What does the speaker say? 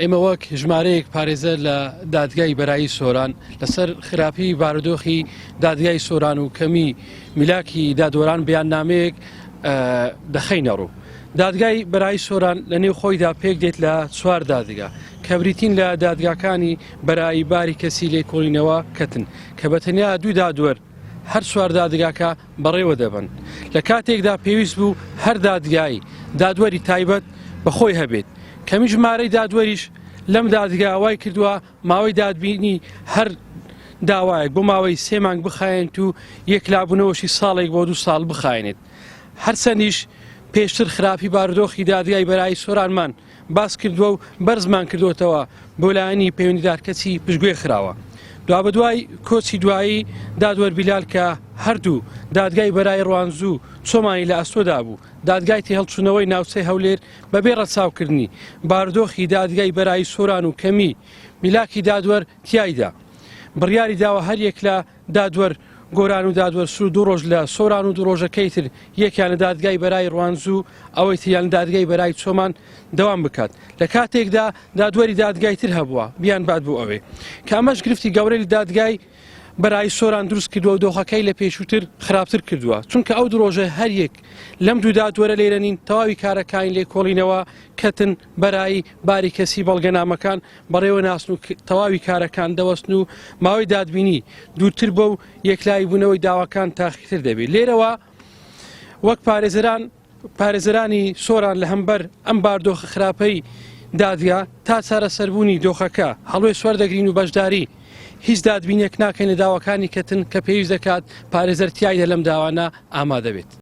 ئێمە وەک ژمارەیەک پارێزەر لە دادگای بەرایی سۆران لەسەر خراپی بارودۆخی دادگای سۆران و کەمی میلاکی دادوەران بەیاننامەیەک دەخەینە ڕوو. دادگای بەرایی سۆران لە نێو خۆیدا پێک دێت لە چوار دادگا کە بریتین لە دادگاکانی بەرایی باری کەسی لێکۆڵینەوە کەتن کە بە تەنیا دوو دادوەر هەر چوار دادگاکە بەڕێوە دەبەن لە کاتێکدا پێویست بوو هەر دادگای دادوەری تایبەت بە خۆی هەبێت کەمی ژمارەی دادوەریش لەم دادگا وای کردووە ماوەی دادبینی هەر داوایەک بۆ ماوەی سێ مانگ بخایەنێت و یەکلابوونەوەشی ساڵێک بۆ دوو ساڵ بخایەنێت هەرچەندیش پێشتر خراپی بارودۆخی دادگای بەرایی سۆرانمان باس کردووە و بەرزمان کردووەتەوە بۆ لایەنی پەیوەندیدار کەچی پشتگوێ خراوە. دوابەدوای کۆچی دوایی دادوەر بیلال کە هەردوو دادگای بەرای ڕوانزو چۆمانی لە ئەستۆدا بوو، دادگای تێهەڵچوونەوەی ناوچەی هەولێر بەبێ ڕەچاوکردنی بارودۆخی دادگای بەرایی سۆران و کەمی میلاکی دادوەر تیایدا بڕیاری داوە هەریەک لە دادوەر گۆران و دادوەر سوور دوو ڕۆژ لە سۆران و دوو ڕۆژەکەی تر یەکیان لە دادگای بەرای ڕوانزوو ئەوەی تریان لە دادگای بەرای چۆمان دەوام بکات لە کاتێکدا دادوەری دادگای تر هەبووە بیان بات بۆ ئەوێ کە ئەمەش گرفتی گەورەی لە دادگای بەرای سۆران دروست کردووە و دۆخەکەی لە پێشووتر خراپتر کردووە چونکە ئەو دوو ڕۆژە هەریەک لەم دوو دادوەرە لێرە نین تەواوی کارەکانی لێکۆڵینەوە کەتن بەرایی باری کەسی بەڵگەنامەکان بەڕێوە ناسن و تەواوی کارەکان دەوەستن و ماوەی دادبینی دوورتر بۆ و یەکلایی بوونەوەی داواکان تاخیرتر دەبێت لێرەوە وەک پارێزەران پارێزەرانی سۆران لە هەمبەر ئەم باردۆخە خراپەی دادگا تا چارەسەربوونی دۆخەکە هەڵوێست وەردەگرین و بەشداری هیچ دادبینێک ناکەین لە داواکانی کەتن کە پێویست دەکات پارێزەر تیایدا لەم داوانە ئامادە بێت.